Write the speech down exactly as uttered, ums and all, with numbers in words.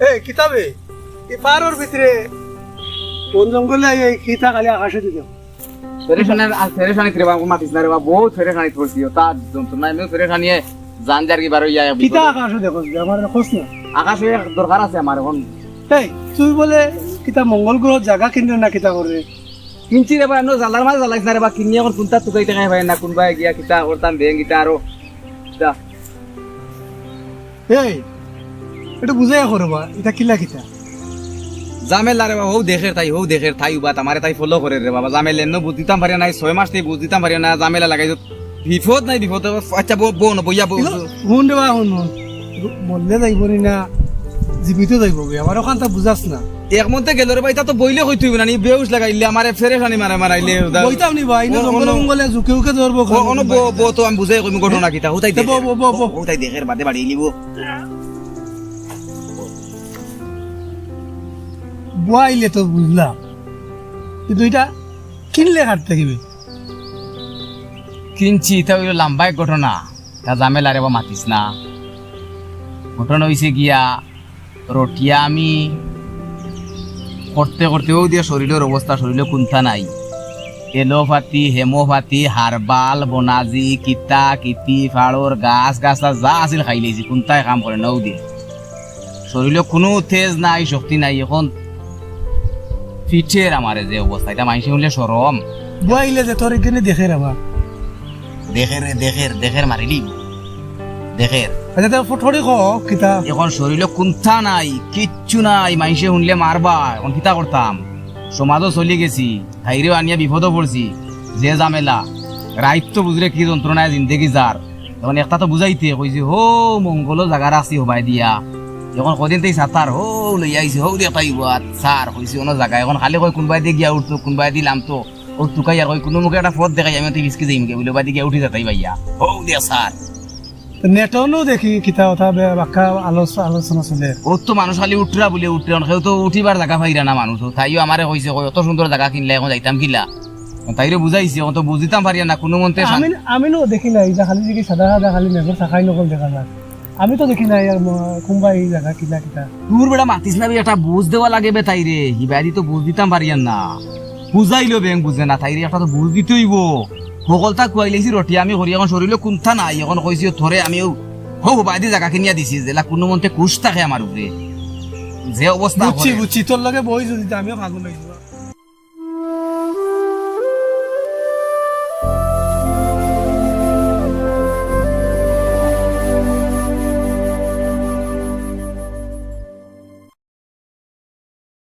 এই কিতা বে, ই পাহাড়র ভিতরে বন জঙ্গলে এই কিতা খালি আকাশে দিল। পেরেশানের, আর পেরেশানিত রে বাবা, মাতিস না রে বাবা, বহুত পেরেশানিত পড়ছি। ও তার যন্ত্রণা, এমনি পেরেশানিয়ে জান যার কি বারো ইয়া এক কিতা বিপদে। আকাশে দেখো, আমার খোঁজ না। আকাশে এক দরকার আছে আমার এখন। এই, তুই বলে কিতা মঙ্গল গ্রহ জাগা কিনরে না কিতা কররে? কিনছি রে বা, এমন জ্বালার মাঝে জ্বালাইস না রে বা, কিনিয়ে এখন কুনটা তুকাই টেকাই পাই না, কুনবায় গিয়া কিতা করতাম, ব্যাংক কিতা আরো কিতা। এই, এটা বুঝাইয়া করো বা, এটা কিলা কিতা? ঝামেলা রে বা, হউ দেখের তাই, হউ দেখের তাই উবাত, আমারে তাই ফলো করের রে বাবা, ঝামেলা এমন বুঝ দিতাম পারি না, এই ছয় মাস তাই বুঝ দিতাম পারি না, ঝামেলা লাগাই তো বিপদ নাই বিপদ। আচ্ছা, বউ, বউ না, বইয়া বউ। এলো, হুন রে বা, হুন, হুন। মরলে যাইব নি না, জীবিত যাইব বে, আমার ওখান তা বুঝাস না। এক মন্তে গেল রে বা, ইতা তো বইলে কইতে অইব না নি, বেউস লাগাইলে আমারে ফেরেশানি মারাই মারাইলে। বইতাম নি বা, ইনো ও, জঙ্গলে অনো, মঙ্গলে ঝুঁকে উকে ধরবো ও, অনো বউ, বউ তো আমি বুঝাই কইমু ঘটনা কিতা, হুতাই তে দেখে। বউ, বউ, বউ, বউ। হুতাই দেখের বাদে বাড়ি নিব। বইলে তো বুঝলাম, কিন্তু এটা কিনলে কাটতে গেবে। কিনছি, ইতা অইল লম্বা এক ঘটনা। তা ঝামেলা রে বা মাতিস না। ঘটনা অইছে গিয়া, রটিয়া আমি করতে করতে অউ দিয়া শরীলর অবস্থা, শরীলো কুন্তা নাই। এলোপ্যাথি, হোমিওপ্যাথি, হারবাল, বনাজি, কিতা, কিতি, ফাড়র, গাছ, গাছলা যা আছিল খাইলাইছি, কুন্তায় কাম করে না অউ দিয়া। শরীলো কুনু তেজ নাই, শক্তি নাই। এখন পিঠের আমারে যে অবস্থা, ইতা মাইনষে হুনলে শরম। বইলে যে তোর এখানে দেখের আবার। দেখের রে, দেখের, দেখের মারিলি। দেখের। আচ্ছা, তে ফটফটি ক, কিতা? এখন শরীলো কুন্তা নাই, কিচ্ছু নাই, মাইনষে হুনলে মারবা, এখন কিতা করতাম? সমাজও চলি গেছি, তাইরেও আনিয়া বিপদও পড়ছি, যে ঝামেলা। রাইত তো বুঝরে কি যন্ত্রণায় জিন্দেগি যার। এখন একটা তো বুঝাইতে কইছি, হো মঙ্গলো জাগা রাখছি হবায় দিয়া। এখন কদিন তেই সাতার হো লইয়া আইছি, হো দিয়া তাই বাত সার কইছি অনো জাগা। এখন খালি কয় কুনবায়দি গিয়া উঠতো, কুনবায়দি লামতো, ও তুকাই আর কয় কুনু মুখে একটা পথ দেখাই, আমি তো বিস্কি যাইমু গিয়া, বুলে বায়দি গিয়া উঠি যাতাই বাইয়া। হো দিয়া সার। তো নেটনো দেখি কিতা কথা বে-, বাক্কা আলোচ-, আলোচনা চলে। ও তো মানুষ খালি উঠরা বুলে উঠরা, কেউ তো উঠিবার জাগা পাইরা না মানুষ। তাইও আমারে কইছে, কয়, "অত সুন্দর জাগা কিনলে এখন যাইতাম কিলা?" তাইরে বুঝাইছি, অত বুঝিতাম পারিয়া না, কুনু মন্তে শান- আমি, আমি নো দেখি না, এই যে খালি দেখি সাদা সাদা খালি মেঘর শাখাই নকল দেখা যায়। আমি তো দেখি না, ইয়ার ম-, কুম্বা এই জাগা কিলা কিতা। দূর বেটা, মাতিস না বে, একটা বুঝ দেওয়া লাগে বে তাইরে। হিবায়দি তো বুঝ দিতাম পারিয়ার না। বুঝাইলো বেং বুঝে না, তাইরে একটা তো বুঝ দিতে অইব। হকলতা কুয়াইলাইছি রটি আমি করি, এখন শরীলো কুন্তা নাই, এখন কইছি ও থরে আমি ও হো বায়দি জাগা কিনিয়া দিছি, যেলা কুনু মন্তে খুশ থাকে আমার উপরে। যে অবস্থা বুঝছি, করে। বুঝছি, তোর লগে বই যদি আমিও ফাগুন হইব।